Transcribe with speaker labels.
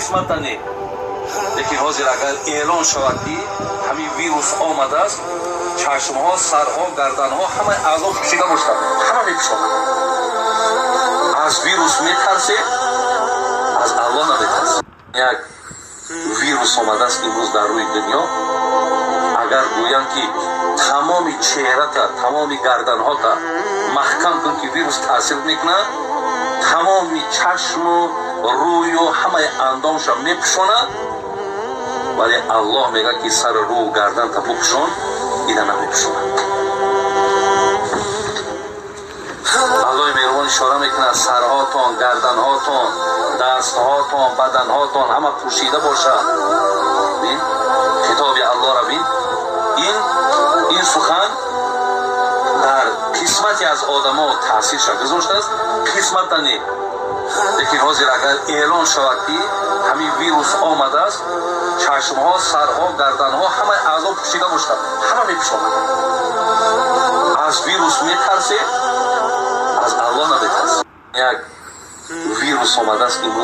Speaker 1: Қисмата не, лекин ҳозир агар эълон шавад, ки ҳамин вирус омадааст, чашмҳо, сарҳо, гарданҳо, ҳамаи аъзо пӯшида бошад, ҳама мепӯшонад. Аз вирус метарсед, аз Аллоҳ наметарсед. Як вирус омадааст имрӯз дар рӯи дунё. Агар гӯянд, ки тамоми чеҳрата, тамоми гарданҳота маҳкам кун, ки вирус таъсир мекунад, тамоми чашму рӯю ҳамаи андомша мепӯшонад, вале Аллоҳ мегӯяд, ки сару рӯ гарданта бупӯшон, ина намепӯшонад. Аллоҳи меҳрубон ишора мекунад: сарҳотон, гарданҳотон, дастҳотон, баданҳотон ҳама пӯшида бошад. Бин, хитоби Аллоҳро бин. Ин сухан дар қисмате аз одамо таъсирша гузоштааст, қисмата не. Лекин ҳозир агар эълон шавад, ки ҳамин вирус омадааст, чашмҳо, сарҳо, гарданҳо, ҳамаи аъзо пӯшида бошад, ҳама мепӯшонад. Аз вирус метарсед, аз Аллоҳ наметарсед. Як вирус омадааст имрӯз.